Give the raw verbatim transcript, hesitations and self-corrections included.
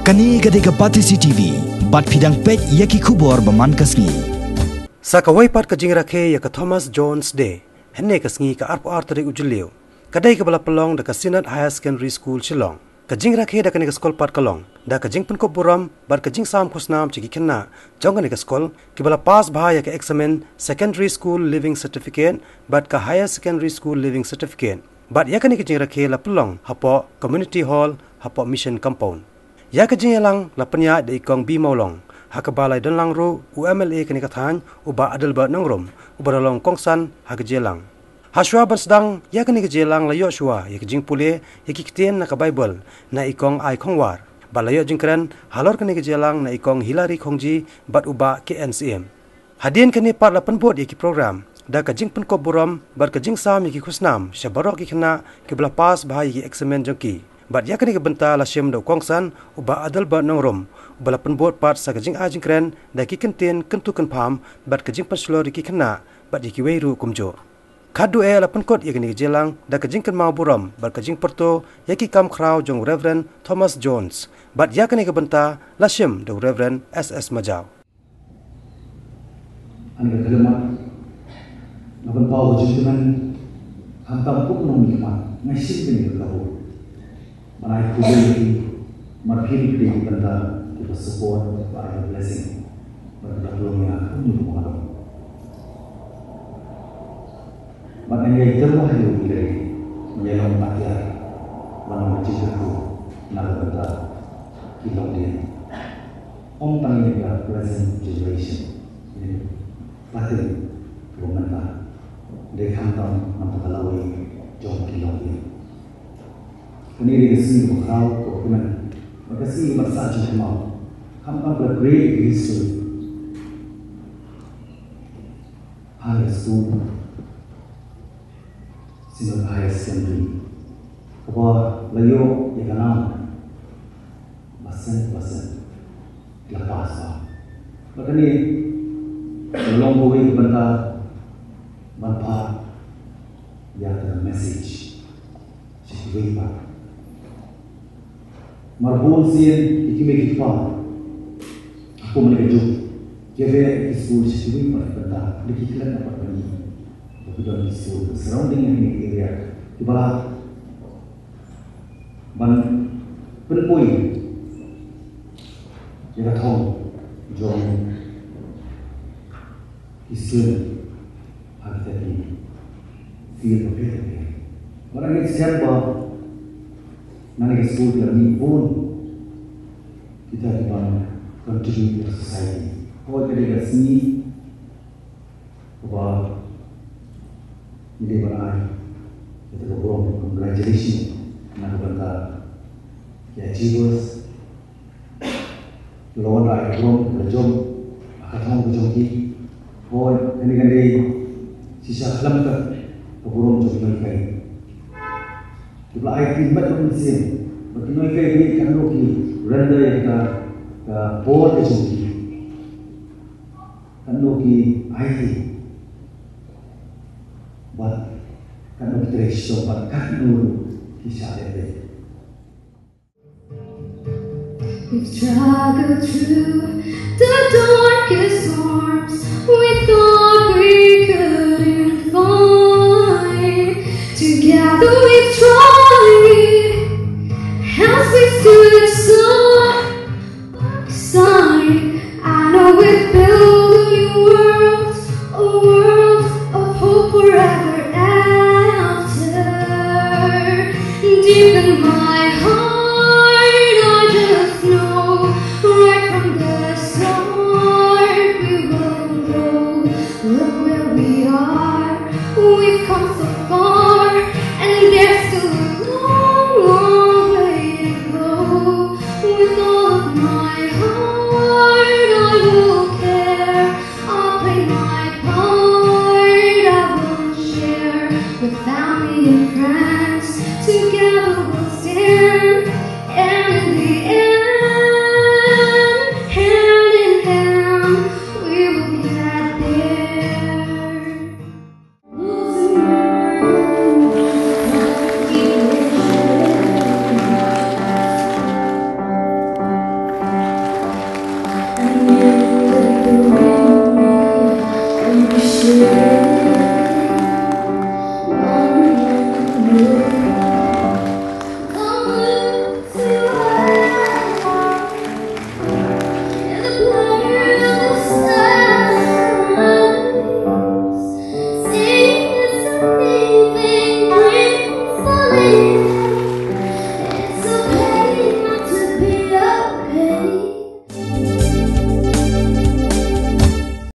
Kane ka dei ka Batesi T V, bad phi dang peit ïa ki khubor ba man ka sngi. Sa kawei pat ka jingrakhe ïa ka Thomas Jones Day, hynne ka sngi ka arphew ar tarik u Jylliew, ka dei kaba la pynlong da ka Synod Higher Secondary School Shillong. Ka jingrakhe da kane ka skul pat ka long da ka jingpynkup burom bad ka jingsam khusnam sha ki khynnah jong kane ka skul kiba la pass bha ïa ka eksamin Secondary School Leaving Certificate bad ka Higher Secondary School Leaving Certificate. Bad ïa kane ka jingrakhe la pynlong hapoh Community Hall, hapoh Mission Compound. Ïa ka jingïalang la pynïaid da i Kong B Mawlong, ha kaba la ïadonlang ruh u M L A kane ka thaiñ, u Bah Adelbert Nongrum, uba la long kongsan ha ka jingïalang. Hashwa ban sdang ïa kane ka jingïalang, la ïoh shuwa ïa ka jingpule ïa ki ktien na ka Baibl na i Kong Ai Khongwar, bad la ïoh jingkren halor kane ka jingïalang na i Kong Hilary Khongji bad u Bah K N Syiem. Hadien kane pat la pynbud ïa ki program da ka jingpynkup burom bad ka jingsam ïa ki khusnam sha baroh ki khynnah kiba la pass bha ïa ki eksamin jong ki. Bad ïa kane ka bynta la shim da u kongsan u Bah Adelbert Nongrum, uba la pynbud pat sa ka jingai jingkren da ki kyntien kyntu kynpham bad ka jingpynshlur ïa ki khynnah bad ïa kiwei ruh kumjuh. Khatduh eh la pynkut ïa kane ka jingïalang da ka jingkynmaw burom bad ka jingpyrto ïa ki kam khraw jong u Reverend Thomas Jones. Bad ïa kane ka bynta la shim da u Reverend S S Majaw. Ani ka khyllipmat, nga pynpaw ka jingkmen, khamtam kum u nongmihkhmat, nga shim kane ka kabu ban ai khublei ïa phi, namar phi ki dei ki bynta kiba support, ba ai ka blessing bad kiba pynlong ïa nga kum u nongmihkhmat. Bad nga ïai tyrwa ïa u Blei ban ïalong atiar, ban long ka jingkyrkhu na ka bynta ki longdien. Ym tang ïa ka present generation, ïa ka pateng kaba mynta, dei khamtam namar ka lawei jong ki longdien. Kane dei ka sngi kaba khraw, kaba kmen, bad ka sngi kaba sah jingkynmaw, khamtam ka la create history ha ka skul Synod Higher Secondary, kaba la ïoh ïa ka nam ba shen ba shen la pass bha. Bad kane ka long kawei ka bynta ban phah ïa ka message sha kiwei pat. Namar bun sien ki kmie ki kpa ha kum kane ka juk ki ïaid ki skul sha kiwei pat ki bynta, ki klet na pat ban ïoh ba ki don ki skul surrounding ha kane ka area kiba lah ban pynpoi ïa ka thong jong ki student ha kita ki field bapher bapher. Wat la ngi shem ba na kane ka skul ki la mih bun kita kiban contribute to the society. Hooid, ka dei ka sngi kaba ngi dei ban ai kata ka burom congratulation na ka bynta ki achievers. La wanrah ïa ka burom, la jop ha ka thong ka jong ki. Hooid, kane kan dei shisha khlem ka, ka burom jong ki nonghikai kiba la aiti met bad mynsiem, bad ki nonghikai ba ïeit katno ki render ïa kata ka bor ka jong ki, katno ki aiti, bad katno ki trei shitom, bad katno ki shah leh beit. We've struggled through the darkest storms. We've